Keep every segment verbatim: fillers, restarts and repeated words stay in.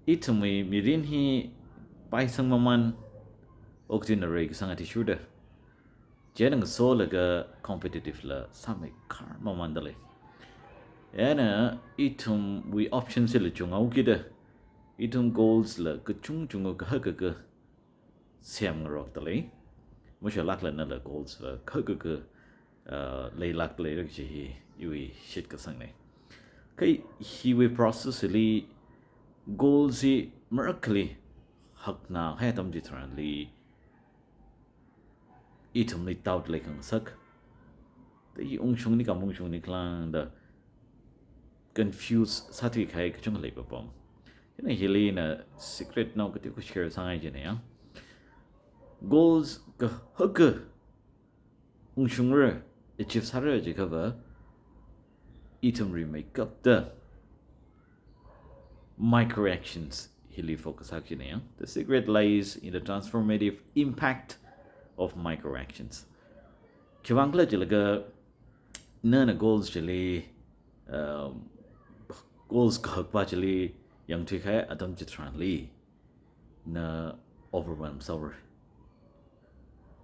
Ithumwui mirin hi paisang maman, okathuina reikasang athishurda, chieina ngasolaga competitive la sāmeikhar mamandalei. Chieina ithumwui options hila chunghaokida, ithum goals la kachungchung kahaka semngarokdalei. Mashālākla nala goals va kahaka, uh, leilākdalei kaji hi iwui shitkasangnei. Kha hiwui process hili goals hi marākhali hakna hai atam chitharanli ithumli doubt leikhangasak, da hi ungshungni ka maungshungni khala da confuse sāthuikahai kachungkha leipapam. Chieina hili ina secret nao kateokha share sāngai jina ya. Goals kahaka ungshungra, achieve sāra jiakhava, ithum rimeikapta micro actions hili focus sāki jina ya. The secret lies in the transformative impact of micro actions. Khiwuivang khala jilaga, nana goals chili, um, goals kahakpa chili yangthuikahai atam chitharanli na overwhelm sāra.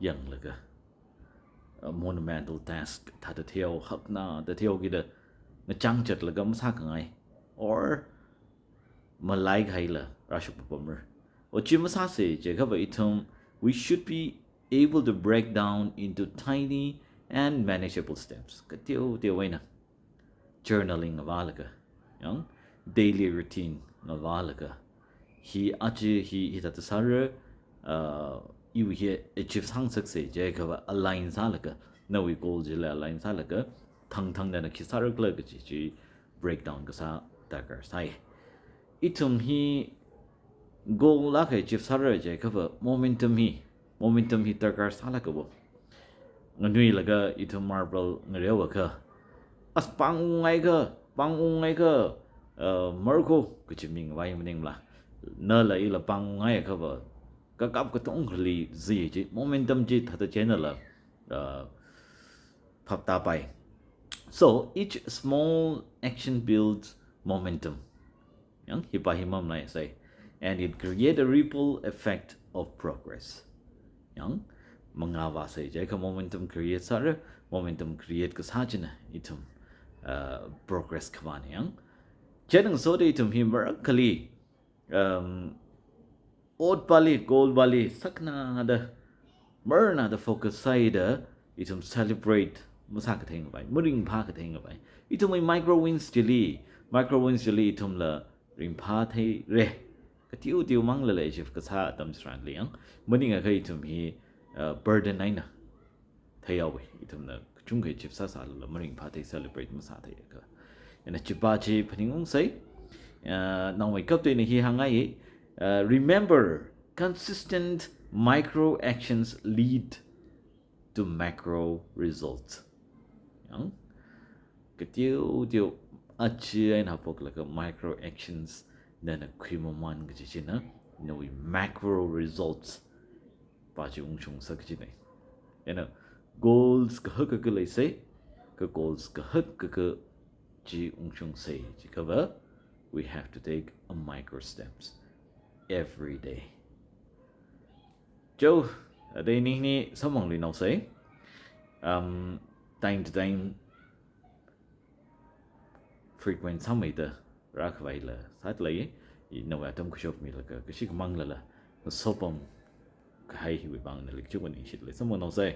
Yanglaga, uh, monumental task thāda theihaowa, hakna da theihaokida ngachang chatlaga masākhangai, or malaikahaila rāshok papamra. Ochi masāsa jiakhava ithum, we should be able to break down into tiny and manageable steps. Kateoteo eina journaling ngavālaga, yang, daily routine ngavālaga, hi aja hi hithāda sāra, uh, iwui hi achieve sāngasaksa jiakhava align sālaga, nawui goal chila align sālaga, thangthangda na khi sārakhala kaji chi breakdown kasā darkar sai. Ithum hi goal akha achieve sāra jiakhava momentum hi, momentum hi darkar sālākava. Nganuilaga ithum marble ngareoakha, as pāngungaikha, pāngungaikha, uh, marko kaji mi ngavai maningla, nala ila pāngungaiakhava, kakap katongali zi chi, momentum chi thāda chieina la, uh, phaptāpai. So each small action builds momentum. Yang, hipa hi mamalaisai. And it create a ripple effect of progress. Yang, mangā vāsa jiakha momentum create sāra, momentum create kasā china ithum, uh, progress khavāna yang. Chieina ngasoda ithum hi marākhali, um, otpali, goalpali saknada, marnada focus sāhaida, ithum celebrate masākathei ngavai, maringphākathei ngavai. Ithumwui micro wins chili, micro wins chili ithumla ringphātheira. Kateoteo manglala achieve kasā atam chitharanli yang, maningakha ithum hi, uh, burden eina theihaowa, ithumna kachungkha achieve sāsālala maringphāthei, celebrate masātheiakha. Chieina chipa chi phaningungsai, uh, naomeikapta ina hi hāngngai, uh, remember, consistent micro actions lead to macro results. Yang, kateoteo aja eina haophoklaga micro actions nana khuimaman kaji china, nawui macro results pa chi ungshungsa kajinei. Chieina goals kahaka leisai, kha goals kahaka chi ungshungsai jiakhava, we have to take a micro steps every day. Chao, adai ningli samphangluinaosai. Um, time to time frequent sāmeida rākhavaila sāda lei, i nawui atam kashok milaga, kashi kamanglala, ngasopam kahai hiwui vang nali kachungkha ningshilei, samphangnaosai.